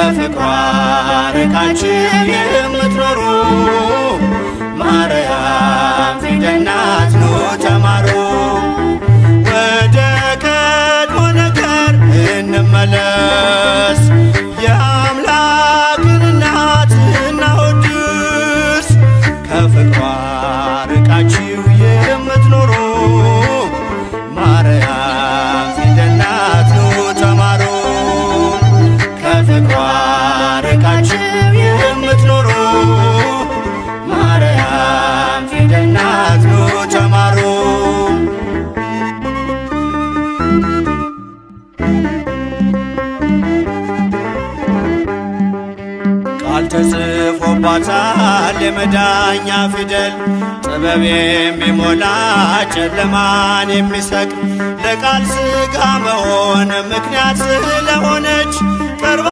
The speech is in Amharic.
ከፍቅሯ ርቃችሁ የምትኖሩ ማርያም ፊደል ናት ኑ ተማሩ። ወደ ቀድሞ ነገር እንመለስ፣ የአምላክን እናት እናወድስ። ከፍቅሯ ርቃችሁ የምትኖሩ ማርያም ፊደል ናት ኑ ተማሩ። ከፍቅሯ ርቃችሁ የምትኖሩ ማርያም ፊደል ናት ኑ ተማሩ። ቃል ተጽፎባታል የመዳኛ ፊደል፣ ጥበብ የሚሞላ ጨለማን የሚሰቅል፣ ለቃል ሥጋ መሆን ምክንያት ስለሆነች ቀርባ